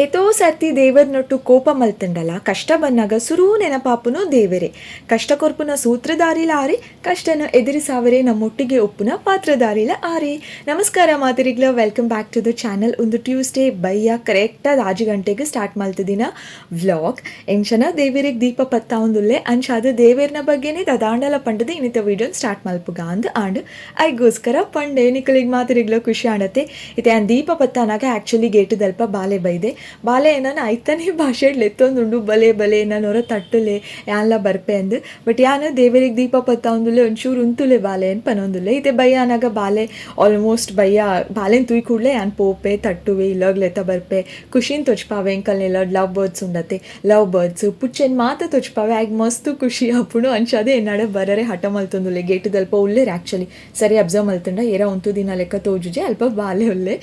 ಏತೋ ಸರ್ತಿ ದೇವರ್ನೊಟ್ಟು ಕೋಪ ಮಲ್ತಂಡಲ ಕಷ್ಟ ಬನ್ನಾಗ ಸುರೂ ನೆನಪಾಪುನು ದೇವರೇ. ಕಷ್ಟ ಕೊರ್ಪುನ ಸೂತ್ರಧಾರಿಲ ಆರೆ, ಕಷ್ಟನ ಎದುರಿಸಾವರೆ ನಮ್ಮೊಟ್ಟಿಗೆ ಒಪ್ಪುನ ಪಾತ್ರಧಾರಿಲ ಆರೆ. ನಮಸ್ಕಾರ ಮಾತೆರಿಗ್ಲ, welcome back to the channel. ಒಂದು ಟ್ಯೂಸ್ಡೇ ಬಯ್ಯ ಕರೆಕ್ಟಾದ 6 ಗಂಟೆಗೆ ಸ್ಟಾರ್ಟ್ ಮಲ್ತದಿನ ವ್ಲಾಗ್. ಎಂಚನ ದೇವರಿಗೆ ದೀಪ ಪತ್ತಾವೊಂದುಲ್ಲೆ, ಅಂಚಾದ ದೇವೇರ್ನ ಬಗ್ಗೆನೇ ದದಾಂಡಲ ಪಂಡದ ಇನ್ನಿತ ವಿಡಿಯೋ ಸ್ಟಾರ್ಟ್ ಮಲ್ಪುಗ ಅಂದ್ ಆಂಡ್ ಐಗೋಸ್ಕರ ಪಂಡೆ. ನಿಕಲಿಗೆ ಮಾತೆರಿಗ್ಲ ಖುಷಿ ಆಡತ್ತೆ. ಇತ್ತೆ ಆನ್ ದೀಪ ಪತ್ತಾನಾಗ ಆ್ಯಕ್ಚುಲಿ ಗೇಟ್ ದಲ್ಪ ಬಾಲೆ ಬೈದೆ. ಬಾಲೆ ನಾನು ಐತನೇ ಭಾಷೆಡ್ ಲೆತ್ತೊಂದುಂಡು, ಬಲೆ ಬಲೆ ನಾನು ಹೊರ ತಟ್ಟುಲೆ ಯಾನ್ಲ ಬರ್ಪೆ ಅಂದ್. ಬಟ್ ಯಾನ್ ದೇವರಿಗೆ ದೀಪ ಪತ್ತಾವೊಂದುಲ್ಲೆ, ಒಂಚೂರು ಉಂತುಲೆ ಬಾಲೆ ಅನ್ ಪನೊಂದುಲ್ಲೆ. ಇತ್ತೆ ಬಯ್ಯ ಆನಾಗ ಬಾಲೆ ಆಲ್ಮೋಸ್ಟ್ ಬಯ್ಯ ಬಾಲೆನ್ ತೂಯ್ ಕೂಡ್ಲೆ ಯಾನ್ ಪೋಪೆ, ತಟ್ಟುವೆ, ಇಲ್ಲಗ್ ಲೆತ್ತ ಬರ್ಪೆ, ಖುಷಿನ್ ತೊಜ್ಪಾವೆ. ಎಂಕಲ್ನೆಲ್ಲ ಲವ್ ಬರ್ಡ್ಸ್ ಉಂಡತೆ, ಲವ್ ಬರ್ಡ್ಸ್ ಪುಚ್ಚೆನ್ ಮಾತ ತೊಜ್ಪಾವೆ. ಆಗ ಮಸ್ತ್ ಖುಷಿ ಆಪುಂಡು. ಅಂಚಾದೆ ಎನ್ನಡೆ ಬರರೆ ಹಠ ಮಲ್ತೊಂದುಲ್ಲೆ. ಗೇಟ್ ದಲ್ಪ ಉಲ್ಲೆರ್ ಆ್ಯಕ್ಚುಲಿ, ಸರಿ ಅಬ್ಸರ್ವ್ ಮಲ್ತುಂಡ ಏರ ಉಂತುದಿನ ಲೆಕ್ಕ ತೋಜುಜೆ, ಅಲ್ಪ ಬಾಲೆ ಉಲ್ಲೆ.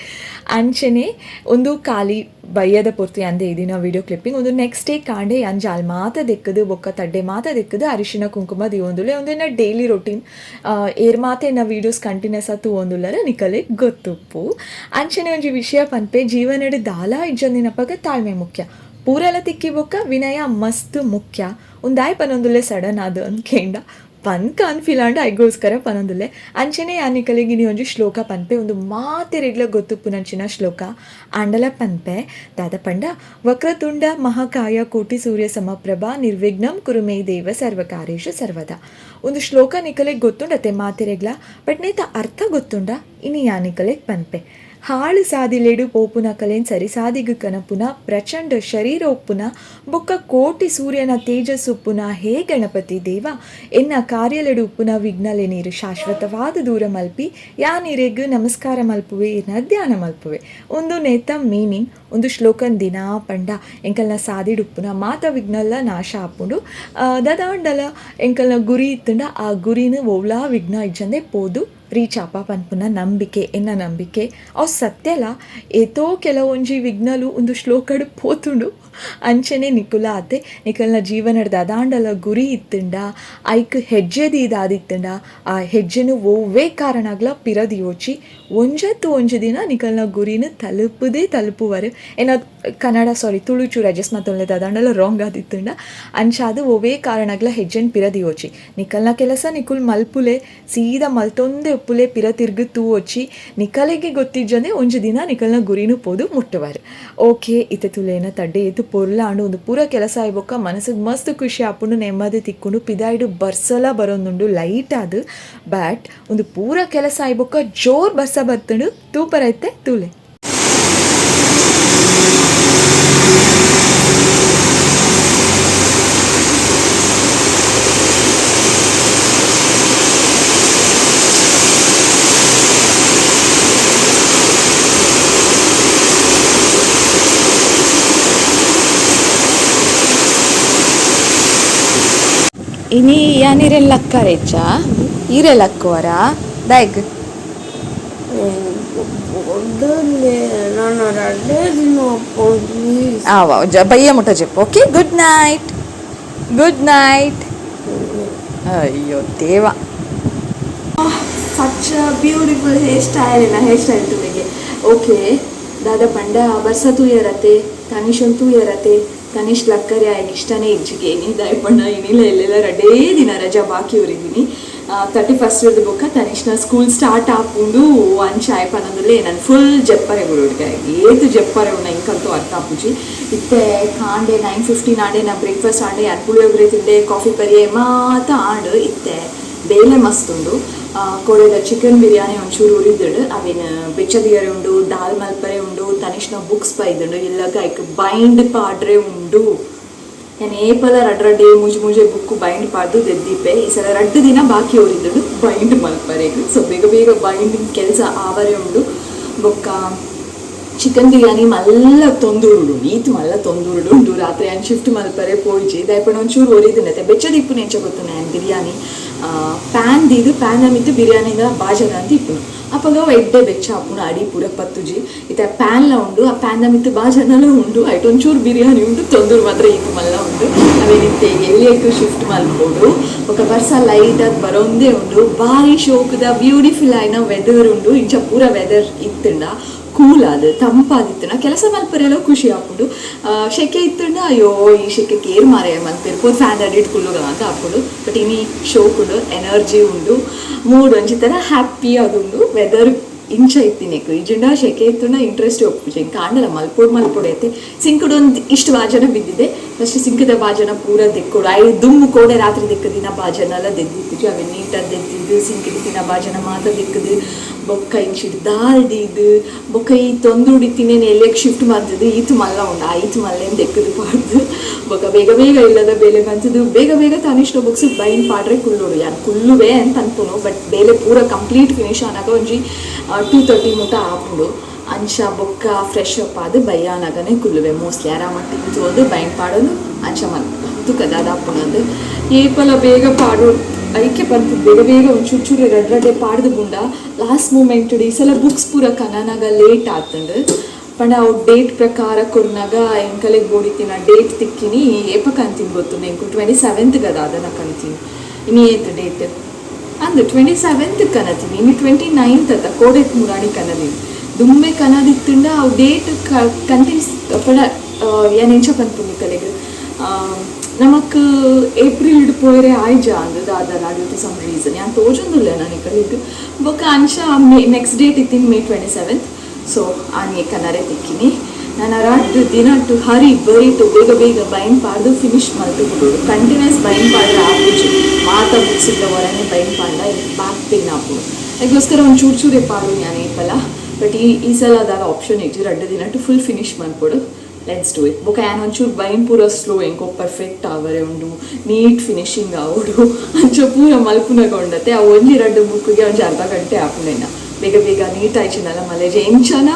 ಅಂಚೆನೆ ಒಂದು ಖಾಲಿ ಬಯ್ಯದ ಪೊರ್ತು ಅಂದೆ ಇದಿನ ವಿಡಿಯೋ ಕ್ಲಿಪ್ಪಿಂಗ್. ಒಂದು ನೆಕ್ಸ್ಟ್ ಡೇ ಕಾಂಡೆ ಅಂಜಾಲ್ ಮಾತ ದೆಕ್ಕದು, ಬೊಕ್ಕ ತಡ್ಡೆ ಮಾತ ದೆಕ್ಕದು, ಅರಿಶಿನ ಕುಂಕುಮ ದಿವೊಂದುಲ್ಲೆ. ಒಂದೆನ್ನ ಡೈಲಿ ರೊಟೀನ್. ಏರ್ ಮಾತ ಎನ್ನ ವೀಡಿಯೋಸ್ ಕಂಟಿನ್ಯೂಸ್ ಆತು ತೂವೊಂದುಲ್ಲರ ನಿಕಲೆ ಗೊತ್ತುಪ್ಪು. ಅಂಚನೆ ಒಂಜಿ ವಿಷಯ ಪನ್ಪೆ, ಜೀವನಡ್ ದಾಲ ಇಜ್ಜಂದಿನಪಗ ತಾಳ್ಮೆ ಮುಖ್ಯ, ಪೂರೆಲ ತಿಕ್ಕಿ ಬೊಕ್ಕ ವಿನಯ ಮಸ್ತ್ ಮುಖ್ಯ. ಒಂದಾಯ್ ಪನೊಂದುಲ್ಲೆ ಸಡನ್ ಆದ್ ಅಂದ್ಕೇಂಡ ಪನ್ಕ ಅನ್ಫೀಲ್ ಆಂಡ ಐಗೋಸ್ಕರ ಪನೊಂದುಲ್ಲೆ. ಅಂಚನೆ ಯಾನಿಕಲೆಗ್ ಇನಿ ಒಂಜಿ ಶ್ಲೋಕ ಪನ್ಪೆ. ಒಂದು ಮಾತೆರೆಗ್ಲ ಗೊತ್ತುಪ್ಪುನಂಚಿನ ಶ್ಲೋಕ ಆಂಡಲ ಪನ್ಪೆ. ದಾದ ಪಂಡ, ವಕ್ರತುಂಡ ಮಹಾಕಾಯ ಕೋಟಿ ಸೂರ್ಯ ಸಮಪ್ರಭಾ ನಿರ್ವಿಘ್ನಂ ಕುರುಮೇ ದೇವ ಸರ್ವಕಾರ್ಯೇಷು ಸರ್ವದಾ. ಒಂದು ಶ್ಲೋಕ ನಿಕಲೆಗ್ ಗೊತ್ತುಂಡತೆ ಮಾತೆರೆಗ್ಲ, ಬಟ್ ನೇತ ಅರ್ಥ ಗೊತ್ತುಂಡ? ಇನಿ ಯಾನಿಕಲೆಗ್ ಪನ್ಪೆ. ಹಾಳು ಸಾದಿಲೆಡು ಪೋಪುನ ಕಲೆನ್ ಸರಿ ಸಾದಿಗು ಕನಪುನ, ಪ್ರಚಂಡ ಶರೀರ ಉಪ್ಪುನ, ಬೊಕ್ಕ ಕೋಟಿ ಸೂರ್ಯನ ತೇಜಸ್ ಉಪ್ಪುನ ಹೇ ಗಣಪತಿ ದೇವ, ಎನ್ನ ಕಾರ್ಯಲೆಡು ಉಪ್ಪುನ ವಿಘ್ನಲೆ ನೀರು ಶಾಶ್ವತವಾದ ದೂರ ಮಲ್ಪಿ. ಯಾ ನೀರೆಗ್ ನಮಸ್ಕಾರ ಮಲ್ಪುವೆ, ಇರ್ನ ಧ್ಯಾನ ಮಲ್ಪುವೆ. ಒಂದು ನೇತ ಮೀನಿಂಗ್. ಒಂದು ಶ್ಲೋಕನ್ ದಿನಾ ಪಂಡ ಎಂಕಲ್ನ ಸಾದಿಡುಪ್ಪುನ ಮಾತ ವಿಘ್ನಲ್ಲ ನಾಶ ಆಪುಂಡು. ದಾದಾಂಡಲ ಎಂಕಲ್ನ ಗುರಿ ಇತ್ತುಂಡ ಆ ಗುರಿನ ಒವ್ಲಾ ವಿಘ್ನ ಇಜ್ಜಂದೆ ಪೋದು ರೀಚ್ ಆಪ ಪನ್ಪುನ ನಂಬಿಕೆ ಎನ್ನ ನಂಬಿಕೆ. ಅವು ಸತ್ಯಲ. ಏತೋ ಕೆಲವೊಂಜಿ ವಿಘ್ನಲು ಒಂದು ಶ್ಲೋಕಡ್ ಪೋತುಂಡು. ಅಂಚನೆ ನಿಕುಲ ಆತೆ, ನಿಕಲ್ನ ಜೀವನಡ್ ದಾದಾಂಡಲ ಗುರಿ ಇತ್ತುಂಡ, ಐಕ್ ಹೆಜ್ಜೆ ದೀದಾದಿತ್ತುಂಡ, ಆ ಹೆಜ್ಜೆನು ಒವ್ವೇ ಕಾರಣಗ್ಲ ಪಿರ ದಿಯೋಚಿ. ಒಂಜತ್ತು ಒಂಜಿ ದಿನ ನಿಕಲ್ನ ಗುರಿನ ತಲುಪುದೇ ತಲುಪುವರು. ಏನ ಕನ್ನಡ ಸಾರಿ ತುಳು ಚೂರು ಅಡ್ಜಸ್ಟ್ ಮತ್ತೊಂದು ದಾದಾಂಡಲ ರಾಂಗ್ ಆದಿತ್ತುಂಡ. ಅಂಚಾದ್ ಒವ್ವೇ ಕಾರಣಗ್ಲ ಹೆಜ್ಜೆನ್ ಪಿರ ದಿಯೋಚಿ. ನಿಕಲ್ನ ಕೆಲಸ ನಿಕುಲ್ ಮಲ್ಪುಲೆ, ಸೀದಾ ಮಲ್ತೊಂದೇ ಉಪ್ಪುಲೆ, ಪಿರ ತಿರ್ಗು ತೂವೊಚ್ಚಿ. ನಿಕಲೆಗೆ ಗೊತ್ತಿಜ್ಜಂದೆ ಒಂಜಿ ದಿನ ನಿಕಲ್ನ ಗುರಿನು ಪೋದು ಮುಟ್ಟುವರು. ಓಕೆ, ಇತ್ತೆ ತುಲೇನ ತಡ್ಡೆ ಏತು ಪೊರ್ಲಾಂಡು. ಒಂದು ಪೂರ ಕೆಲಸ ಆಯ್ಬೊಕ್ಕ ಮನಸ್ಸಿಗೆ ಮಸ್ತ್ ಖುಷಿ ಆಪುಂಡು, ನೆಮ್ಮದಿ ತಿಕ್ಕುಂಡು. ಪಿದಾಯ್ಡು ಬರ್ಸಲ ಬರೋದುಂಡು ಲೈಟ್ ಆದ್, ಬಟ್ ಒಂದು ಪೂರ ಕೆಲಸ ಆಯ್ಬೊಕ್ಕ ಜೋರ್ ಬರ್ಸ ಬರ್ತುಂಡು. ತೂಪರ್ ಐತೆ ತೂಲೆ. ಇನಿ ಯಾನಿರೆ ಲಕ್ಕರೆಚ್ಚ ಈರೆ ಲಕ್ಕುವರ ದಾಯ್ಗ್? ನಾನು ರಡ್ಡೇ ದಿನ. ಪ್ಲೀಸ್. ಆವ, ಬಯ್ಯ ಮುಟ್ಟ Zepp. Okay, good night, good night. ಅಯ್ಯೋ ದೇವ. ಸಚ್ ಬ್ಯೂಟಿಫುಲ್ ಹೇರ್ ಸ್ಟೈಲ್ ಇಲ್ಲ, ಹೇರ್ ಸ್ಟೈಲ್ ತುಮಿಗೆ. ಓಕೆ, ದಾದ ಪಂಡ ಬರ್ಸ ತೂಯರತೆ, ತನಿಷ್ ತೂಯರತೆ. ತನಿಷ್ ಲಕ್ಕರೆ ಆಯ್ಗೆ ಇಷ್ಟನೇ ಇಜ್ಜಿಗೆ ಇನಿ. ದಾಯಪಂಡ ಇನಿಲ್ಲ ಎಲ್ಲೆಲ್ಲ ರಡ್ಡೇ ದಿನ ರಜಾ ಬಾಕಿ ಉರಿದಿನಿ. 31st ಬೊಕ್ಕ ತನಿಷ್ನ ಸ್ಕೂಲ್ ಸ್ಟಾರ್ಟ್ ಆಪುಂಡು. ಅಂಚ ಆಯ್ಪನಂದುಲೇ ನಾನು ಫುಲ್ ಜಪ್ಪರೆ ಬಿಡುಡ್ಗೆ. ಏತು ಜಪ್ಪರೆ ಉಂಡ ಇಂಕಂತೂ ಅರ್ಥ ಆಪುಜಿ. ಇತ್ತೆ ಕಾಂಡೆ 9:15 ಆಂಡೆ. ನಾ ಬ್ರೇಕ್ಫಾಸ್ಟ್ ಆಂಡೆ, ಯಾನ್ ಪುಳಿಯೋಗರೆ ತಿಂಡೆ, ಕಾಫಿ ಪರಿಯೆ ಮಾತ ಆಂಡ್. ಇತ್ತೆ ಬೇಲೆ ಮಸ್ತ್ ಉಂಡು. ಕೋಡೆದ ಚಿಕನ್ ಬಿರಿಯಾನಿ ಒಂಚೂರು ಉರಿದುಂಡು, ಅವೇನು ಬೆಚ್ಚದಿಯರೆ ಉಂಡು, ದಾಲ್ ಮಲ್ಪರೆ ಉಂಡು. ತನಿಷ್ನ ಬುಕ್ಸ್ ಬೈದುಂಡು, ಇಲ್ಲಗ ಐಕ್ ಬೈಂಡ್ ಪಾಡ್ರೆ ಉಂಡು. ಯಾನ್ ಏಪಲ ರಡ್ಡ್ ರಡ್ಡೆ ಮೂಜಿ ಮೂಜೆ ಬುಕ್ಕು ಬೈಂಡ್ ಪಾಡ್ದು ದೆದ್ದಿಪ್ಪೆ. ಈ ಸಲ 2 ದಿನ ಬಾಕಿ ಉರಿದುಂಡು ಬೈಂಡ್ ಮಲ್ಪರೆಗ್. ಸೊ ಬೇಗ ಬೇಗ ಬೈಂಡಿಂಗ್ ಕೆಲಸ ಆವರೆ ಉಂಡು. ಬೊಕ್ಕ ಚಿಕನ್ ಬಿರಿಯಾನಿ ಮಲ್ಲ ತೊಂದುರುಡು, ಈತ್ ಮಲ್ಲ ತೊಂದುರುಡು ಉಂಡು. ರಾತ್ರಿ ಯಾನ್ ಶಿಫ್ಟ್ ಮಲ್ಪರೆ ಪೋಯಿಜಿ, ದಾಯೆಪಂಡ ಒಂಚೂರು ಒರಿದುಂಡತೆ. ಬೆಚ್ಚದಿಪ್ಪುನ ಎಂಚ ಗೊತ್ತುಂಡ, ಯಾನ್ ಬಿರಿಯಾನಿ ಪ್ಯಾನ್ ದೀದು ಪ್ಯಾನ್ ಮಿತ್ತ್ ಬಿರಿಯಾನಿದ ಬಾಜನ ಅಂತ ಇಪ್ಪುನು. ಅಪಗ ಅವು ಎಡ್ಡೆ ಬೆಚ್ಚ ಆಪುಂಡು, ಅಡಿ ಪೂರ ಪತ್ತುಜಿ. ಇತ್ತೆ ಪ್ಯಾನ್ಲ ಉಂಡು, ಆ ಪ್ಯಾನ್ದ ಮಿತ್ತ್ ಬಾಜನಲ ಉಂಡು, ಐಟ್ ಒಂಚೂರು ಬಿರಿಯಾನಿ ಉಂಡು, ತೊಂದುರು ಮಾತ್ರ ಈತ್ ಮಲ್ಲ ಉಂಡು. ಅವೇನ್ ಇತ್ತೆ ಎಲ್ಯಕ್ ಶಿಫ್ಟ್ ಮಲ್ಪೊಡು. ಬೊಕ ಬರ್ಸ ಲೈಟ್ ಆದ್ ಬರೋಂದೇ ಉಂಡು. ಬಾರಿ ಶೋಕುದ ಬ್ಯೂಟಿಫುಲ್ ಆಯಿನ ವೆದರ್ ಉಂಡು. ಇಂಚ ಪೂರ ವೆದರ್ ಇತ್ತುಂಡ ಕೂಲ್ ಆದ್ ತಂಪಾದಿತ್ತುನ ಕೆಲಸ ಮಲ್ಪರೆಲ ಖುಷಿ ಆಪುಂಡು. ಶೆಕೆ ಇತ್ತುಂಡ ಅಯ್ಯೋ ಈ ಶೆಕೆ ಕೇರ್ ಮಾರೆ ಮಲ್ಪೆರ್ ಪೂರ ಫ್ಯಾನ್ ಅಡಿಟ್ ಕುಲ್ಲುಗ ಅಂತ ಆಪುಂಡು. ಬಟ್ ಇನಿ ಶೋಕುಂಡು, ಎನರ್ಜಿ ಉಂಡು, ಮೂಡ್ ಒಂಜಿ ತರ ಹ್ಯಾಪಿ ಆದುಂಡು. ವೆದರ್ ಇಂಚ ಇತ್ತಿನೆಕ್ಕು ಇಜಿಂಡ ಶೆಕೆ ಇತ್ತುಂಡ ಇಂಟ್ರೆಸ್ಟ್ ಒಪ್ಪುಜಿ ಕಾಂಡಲ ಮಲ್ಪೊಡು ಮಲ್ಪೊಡು ಐತೆ. ಸಿಂಕುಡು ಒಂದು ಇಷ್ಟು ಬಾಜನ ಬಿದ್ದಿದೆ, ಫಸ್ಟ್ ಸಿಂಕದ ಬಾಜನ ಪೂರ ದೆಕ್ಕೊಡು. I ದುಮ್ಮು ಕೋಡೆ ರಾತ್ರಿ ದೆಕ್ಕದಿನ ಬಾಜನ ಎಲ್ಲ ದೆದ್ದಿತ್ತು, ಅವೆ ನೀಟಾಗಿ ದೆದ್ದಿದ್ದು ಸಿಂಕಿಡ್ ತಿನ್ನ ಬಾಜನ ಮಾತ ದೆಕ್ಕದು. ಬೊಕ್ಕ ಇಂಚಿಡ್ ದಾಲ್ ದೀದು ಬೊಕ್ಕ ಈ ತೊಂದುಡಿ ತಿನ್ನೇನು ಎಲ್ಲಿಗೆ ಶಿಫ್ಟ್ ಮಾಡ್ತಿದ್ದು ಈತು ಮಲ್ಲ ಉಂಡು, ಆ ಈತು ಮಲ್ಲೇನು ದೆಕ್ಕದು ಪಾಡ್ದು. ಬೊಕ್ಕ ಬೇಗ ಬೇಗ ಇಲ್ಲದ ಬೇಲೆ ಬಂತಿದ್ದು ಬೇಗ ಬೇಗ ತಾನಿಷ್ಟ ಬುಕ್ಸ್ ಬೈನ್ ಪಾಡ್ರೆ ಕುಲ್ಲೋಡು ಯಾರು ಕುಲ್ಲುವೆ ಅಂತ ಅನ್ಪುನು. ಬಟ್ ಬೇಲೆ ಪೂರ ಕಂಪ್ಲೀಟ್ ಫಿನಿಶ್ ಆನಾಗ ಒಂಜಿ 2:30 ಮುಟ ಆಪುಂಡು. ಅಂಚ ಬೊಕ್ಕ ಫ್ರೆಶ್ ಅಪ್ ಆದ್ ಬಯ್ಯಾನಾಗನೆ ಕುಲ್ಲುವೆ ಮೋಸ್ಟ್ಲಿ ಆರಾಮ ತಿಂದು ಬೈನ್ ಪಾಡೋದು ಅಂಚ ಮಲ್ಪು ಕದಾದ ಆಪುಂಡು. ಏಪಲ ಬೇಗ ಪಾಡು ಐಕೆ ಬಂತು ಬೇಗ ಬೇಗ ಒಂದು ಚೂರು ಚೂರು ರಡ್ಡ ರಡ್ಡೆ ಪಾಡ್ದು ಬುಂಡ ಲಾಸ್ಟ್ ಮೂಮೆಂಟ್ ಈ ಸಲ ಬುಕ್ಸ್ ಪೂರ ಕನನಾಗ ಲೇಟ್ ಆತಂಡು. ಪಂಡ ಅವು ಡೇಟ್ ಪ್ರಕಾರ ಕೊರ್ನಾಗ ಎಂಕಲೆಗ್ ಬೋಡಿತ್ತಿನ ಡೇಟ್ ತಿಕ್ಕಿನಿ ಏಪ ಕಂತೀನಿ ಗೊತ್ತು ಎಂಕು 27th ಗದ ಅದನ್ನ ಕಂತೀನಿ ಇನಿ ಏತ್ ಡೇಟ್ ಅಂದು 27th ಕನತೀನಿ ಇನ್ನು 29th ಅತ್ತ ಕೋಡೆತ್ ಮುರಾಣಿ ಕನದಿನಿ ದುಮ್ಮೆ ಕನದಿತ್ತುಂಡ ಅವು ಡೇಟ್ ಕಂಟಿನ್ಯೂಸ್ ಪಂಡ ಏನ್ ಎಂಚ ಪನ್ಪುಂಡು ಕಲೆಗ್ ನಮಕ್ ಏಪ್ರಿಲ್ ಪೋಯರೆ ಆಯ್ಜ ಅಂದು ದಾದಲ್ಲ ಡ್ಯೂ ಟು ಸಮ್ ರೀಸನ್ ಯಾನ್ ತೋಜೊಂದುಲ್ಲೆ ನಾನು ಕಲೆಗ್. ಬೊಕ್ಕ ಅಂಚ ಮೇ ನೆಕ್ಸ್ಟ್ ಡೇಟ್ ಇತ್ತಿನ May 27th. So ಆನಿ ಕನರೆ ತಿಕ್ಕಿನಿ ನಾನು ರಡ್ಡು ದಿನಟ್ಟು ಹರಿ ಬರಿಟು ಬೇಗ ಬೇಗ ಬೈನ್ ಪಾಡ್ದು ಫಿನಿಶ್ ಮಲ್ತು ಬಿಡೋಡು. ಕಂಟಿನ್ಯೂಸ್ ಬೈನ್ ಪಾಡ್ರೆ ಆಪುಜಿ, ಮಾತ ಬುಕ್ಸ್ ಇದ್ದ ಹೊರನೆ ಬೈನ್ ಪಾಂಡ ಬ್ಯಾಕ್ ಪೇನ್ ಆಪುಂಡು. ಅದಕ್ಕೋಸ್ಕರ ಒಂದು ಚೂರು ಚೂರೇ ಪಾಡು ನಾನು ಏಪಲ. ಬಟ್ ಈ ಈ ಸಲ ಅದಾದ ಆಪ್ಷನ್ ಇಜ್ಜಿ, ರಡ್ಡು ದಿನಟ್ಟು ಫುಲ್ ಫಿನಿಶ್ ಮಲ್ಪೊಡು. Let's do it. ಬೊಕ ಯಾನ್ ಒಂಚೂರು ಬೈನ್ ಪೂರ ಸ್ಲೋ ಎಂಕೋ ಪರ್ಫೆಕ್ಟ್ ಆವರೆ ಉಂಡು, ನೀಟ್ ಫಿನಿಶಿಂಗ್ ಆವೊಡು ಅಂಚ ಪೂರ ಮಲ್ಪುನಗ ಉಂಡತೆ. ಆ ಒಂಜಿ ರಡ್ಡು ಬುಕ್ಗೆ ಒಂಜಿ ಅರ್ಧ ಗಂಟೆ ಆಪುಂಡೆನ ಬೇಗ ಬೇಗ ನೀಟ್ ಆಯ್ಚಿನಲ್ಲ ಮಲೇಜ್ ಎಂಚನ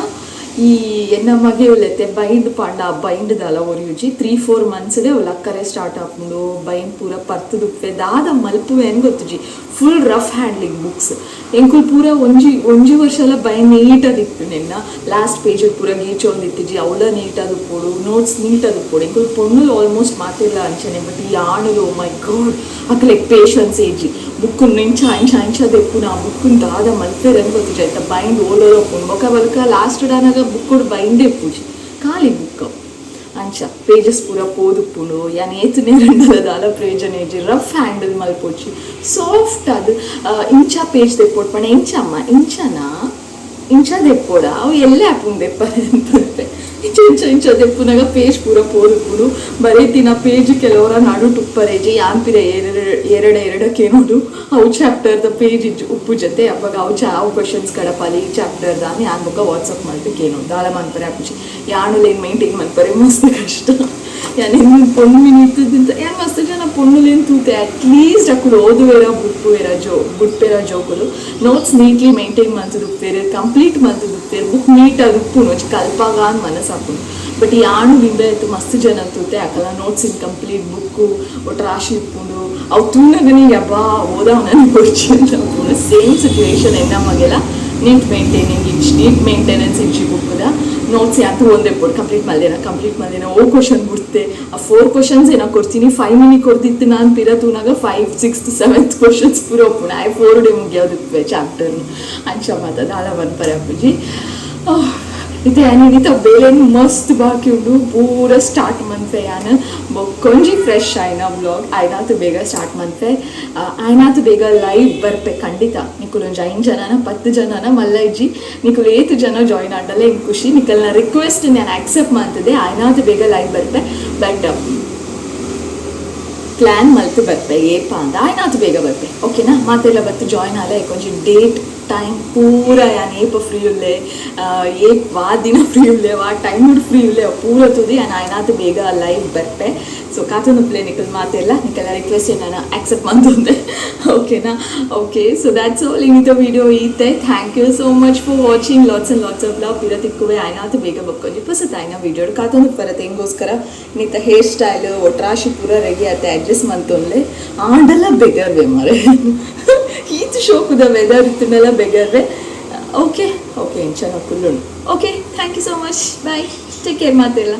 ಈ ಎನ್ನ ಮಗೆ ಉಲ್ಲೆತ್ತೆ ಬೈಂಡ್ ಪಾಂಡ ಬೈಂಡ್ ದಾಲ ಒರಿಯುಜಿ 3-4 ಮಂತ್ಸ್ ಡೆ ಲಕ್ಕರೆ ಸ್ಟಾರ್ಟ್ ಆಪುಂಡು. ಬೈಂಡ್ ಪೂರ ಪರ್ತುದುಪ್ಪೆ ದಾದ ಮಲ್ಪುವೆ ಅನ್ ಗೊತ್ತುಜಿ. ಫುಲ್ ರಫ್ ಹ್ಯಾಂಡ್ಲಿಂಗ್ ಬುಕ್ಸ್ ಎಂಕುಲ್ ಪೂರ ಒಂಜಿ ಒಂಜಿ ವರ್ಷಲ ಬೈಂಡ್ ನೀಟಾದಿತ್ತು ನಿನ್ನ ಲಾಸ್ಟ್ ಪೇಜ್ ಪೂರ ಗೀಚೊಂದಿತ್ತಿಜಿ ಅವಳ ನೀಟಾದ್ ಉಪ್ಪೊಡು, ನೋಟ್ಸ್ ನೀಟಾದ್ ಉಪ್ಪೊಡು. ಎಂಕುಲ್ ಪೊಣ್ಣುಲು ಆಲ್ಮೋಸ್ಟ್ ಮಾತಿಲ್ಲ ಅಂಚನೆ. ಬಟ್ ಈ ಆಣುಲು ಮೈ ಗಾಡ್ ಅಕ್ಲೆಗ್ ಪೇಷನ್ಸ್ ಏಜಿ ಬುಕ್ ಇಂಚ ಅಂಚ ಅಂಚ ದೆಪ್ಪುನ ಆ ಬುಕ್ಕುನ್ ದಾದ ಮಲ್ಪೆರ್ ಅನ್ ಗೊತ್ತುಜಿ. ಐತ ಬೈಂಡ್ ಓಲೋಲ ಉಪ್ಪುಂಡು. ಬೊಕ ಬೊಕ ಲಾಸ್ಟ್ ಡಾನಾಗ ಬುಕ್ಕುಡು ಬೈಂಡೇ ಪೂಜಿ ಖಾಲಿ ಬುಕ್ ಅಂಚ ಪೇಜಸ್ ಪೂರ ಪೋದುಪ್ಪುಂಡು. ಯಾನ್ ಏತುನೇ ರಂಡಲ ದಾಲ ಪ್ರಯೋಜನ ಇಜ್ಜಿ, ರಫ್ ಹ್ಯಾಂಡಲ್ ಮಲ್ಪೊಡ್ಚಿ ಸಾಫ್ಟ್ ಅದು ಇಂಚ ಪೇಜ್ ದೆಪ್ಪೊಡು ಪಂಡ ಇಂಚ ಅಮ್ಮ ಇಂಚನಾ ಇಂಚ ದೆಪ್ಪೊಡ ಅವು ಎಲ್ಲೆ ಆಪುಂಡು ದೆಪ್ಪರೆ ಅನ್ಪೆ. ಇಂಚ ಇಂಚ ಇಂಚ ದೆಪ್ಪುನಾಗ ಪೇಜ್ ಪೂರ ಪೋದುಪ್ಪುಂಡು. ಬರೀತಿನ ಪೇಜ್ ಕೆಲವರ ನಡು ಟುಪ್ಪರೇಜಿ ಯಾನ್ ಪಿರ ಎರಡು ಎರಡು ಎರಡಕ್ಕೇನೋಡು ಅವು ಚಾಪ್ಟರ್ದ ಪೇಜ್ ಇಜ್ಜು ಉಪ್ಪು ಜೊತೆ ಅವಾಗ ಅವು ಚಾ ಅವು ಕ್ವಶನ್ಸ್ ಕಡಪಾಲಿ ಈ ಚಾಪ್ಟರ್ದ ಯಾನ್ ಬೊಕ್ಕ ವಾಟ್ಸಪ್ ಮಲ್ಪಕ್ಕೆ ದಾಲ ಮನ್ಪರೆ ಆಪುಜಿ. ಯಾನುಲೇನ್ ಮೇಂಟೈನ್ ಮನ್ಪರೆ ಮಸ್ತ್ ಕಷ್ಟ. ಯಾನ್ ಪೊಣ್ಣು ಮಿನಿತ್ತದಂತ ಯಾನ್ ಮಸ್ತ್ ಜನ ಪೊಣ್ಣುಲೇನ್ ತೂತೆ ಅಟ್ಲೀಸ್ಟ್ ಅಕುಲು ಓದುವೆರ ಬುಡ್ಪುವೆರ ಜೋ ಬುಡ್ಪೆರ ಜೋಕುಲು ನೋಟ್ಸ್ ನೀಟ್ಲಿ ಮೇಂಟೈನ್ ಮಂತುದುಪ್ಪೆರ್, ಕಂಪ್ಲೀಟ್ ಮಂತುದುಪ್ಪೆರ್, ಬುಕ್ ನೀಟಾಗಿ ಉಪ್ಪುಂಡು ಒಂಜಿ ಕಲ್ಪಾಗ ಅಂದ್ ಮನಸ್ಸಾಪುಂಡು. ಬಟ್ ಈ ಆಣು ಬಿಂಬೆ ಆಯ್ತು ಮಸ್ತ್ ಜನ ತೂತೆ ಅಕಲ ನೋಟ್ಸ್ ಇನ್ಕಂಪ್ಲೀಟ್ ಬುಕ್ಕು ಒಟ್ಟು ರಾಶಿ ಇಪ್ಪುಂಡು. ಅವು ತೂನಗನೆ ಯಬ್ಬಾ ಓದವ್ ಬೊಡ್ಚಿ ಅಂತ ಉಪ್ಪುಂಡು. ಸೇಮ್ ಸಿಚುವೇಶನ್ ಎನ್ನ ಮಗೆಲ ನೀಟ್ ಮೇಂಟೈನಿಂಗ್ ಇಜ್ಜಿ, ನೀಟ್ ಮೇಂಟೆನೆನ್ಸ್ ಇಜ್ಜಿ ಬುಕ್ಕುದ ನೋಟ್ಸ್ ಯಾತು ಒಂದೇ ಬೋರ್ಡ್ ಕಂಪ್ಲೀಟ್ ಮಲ್ದೇನ ಕಂಪ್ಲೀಟ್ ಮಲ್ದೇನ ಓ ಕ್ವಶನ್ ಬಿಡ್ತೆ ಆ 4 ಕ್ವಶನ್ಸ್ ಏನೋ ಕೊಡ್ತೀನಿ 5 ಮಿನಿಟ್ ಕೊಡ್ತಿತ್ತು ನಾನು ಪಿರ ತೂನಾಗ 5 6 7 ಕ್ವಶನ್ಸ್ ಪೂರ ಒಪ್ಪುಣ I 4 day ಮುಗಿಯೋದಿಪ್ಪೆ ಚಾಪ್ಟರ್ ಅಂಚ ಮಾತ ದಾಲ ಮನ್ಪರೆ ಅಪ್ಪುಜಿ. ಇತ್ತೆ ಯಾನ್ ಇನಿತ ಬೇಲೆನ್ ಮಸ್ತ್ ಬಾಕಿ ಉಂಡು ಪೂರ ಸ್ಟಾರ್ಟ್ ಮನ್ಪೆ ಯಾನ್ ಬೊಕ್ಕೊಂಜಿ ಫ್ರೆಶ್ ಆಯ್ನ ವ್ಲಾಗ್ ಆಯ್ನಾತು ಬೇಗ ಸ್ಟಾರ್ಟ್ ಮನ್ಪೆ ಆಯ್ನಾತು ಬೇಗ ಲೈವ್ ಬರ್ಪೆ ಖಂಡಿತ. ನಿಕುಲು ಒಂಜಿ 5 ಜನನ 10 ಜನನ ಮಲ್ಲ ಇಜ್ಜಿ ನಿಕುಲು ಏತ್ ಜನ ಜಾಯಿನ್ ಆಂಡಲ ಎಂಕ್ ಖುಷಿ. ನಿಕಲ್ನ ರಿಕ್ವೆಸ್ಟ್ ನಾನು ಆಕ್ಸೆಪ್ಟ್ ಮಾಡ್ತದೆ ಆಯ್ನಾತು ಬೇಗ ಲೈವ್ ಬರ್ಪೆ. ಬಟ್ ಪ್ಲ್ಯಾನ್ ಮಲ್ತು ಬರ್ಪೆ ಏಪ ಅಂದ ಆಯ್ನಾತು ಬೇಗ ಬರ್ಪೆ ಓಕೆನಾ. ಮಾತೆಲ್ಲ ಬತ್ತು ಜಾಯ್ನ್ ಆಲ ಒಂಜಿ ಡೇಟ್ ಟೈಮ್ ಪೂರ ಯಾನ್ ಏಪ ಫ್ರೀ ಉಲ್ಲೆ ಏಪ್ ವಾ ದಿನ ಫ್ರೀ ಉಲ್ಲೆ ವಾ ಟೈಮ್ ಫ್ರೀ ಉಲ್ಲೆ ಪೂರ ತುದಿ ಯಾನ್ ಆಯ್ನಾತು ಬೇಗ ಲೈವ್ ಬರ್ಪೆ. ಸೊ ಕಾತೊಂದು ಪ್ಲೇ ನಿಕಲ್ ಮಾತೆಲ್ಲ ನಿಕಲ್ಲ ರಿಕ್ವೆಸ್ಟ್ ನಾನು ಆಕ್ಸೆಪ್ಟ್ ಮಂತೊಂದೆ ಓಕೆನಾ. ಓಕೆ ಸೊ that's all ಇನ್ನಿತ ವಿಡಿಯೋ ಈತೆ. Thank you so much for watching. Lots and lots of love. ಪಿರ ತಿಕ್ಕುವೆ ಆಯ್ನಾತು ಬೇಗ ಬಕ್ಕೊಂಜಿ ಪೊಸತಾಯ್ನ ವಿಡಿಯೋ ಕಾತೊಂದು ಬರತ್ತೆ. ಹೆಂಗೋಸ್ಕರ ಇನ್ನಿತ ಹೇರ್ ಸ್ಟೈಲ್ ಒಟ್ರಾಶಿ ಪೂರ ರೆಡಿ ಆತೆ ಅಡ್ಜಸ್ಟ್ ಮಂತೊಂದ್ಲೆ ಆಂಡಲ ಬೆಗರ್ವೆ ಮಾರೆ ಈತ್ ಶೋಕುದ ವೆದರ್ ಇತ್ತುಂಡಲ ಬೆಗರ್ವೆ. ಓಕೆ ಓಕೆ ಇಂಚನ ಕುಲ್ಲುಂಡು. Okay thank you so much, bye, take care ಮಾತೆಲ್ಲ.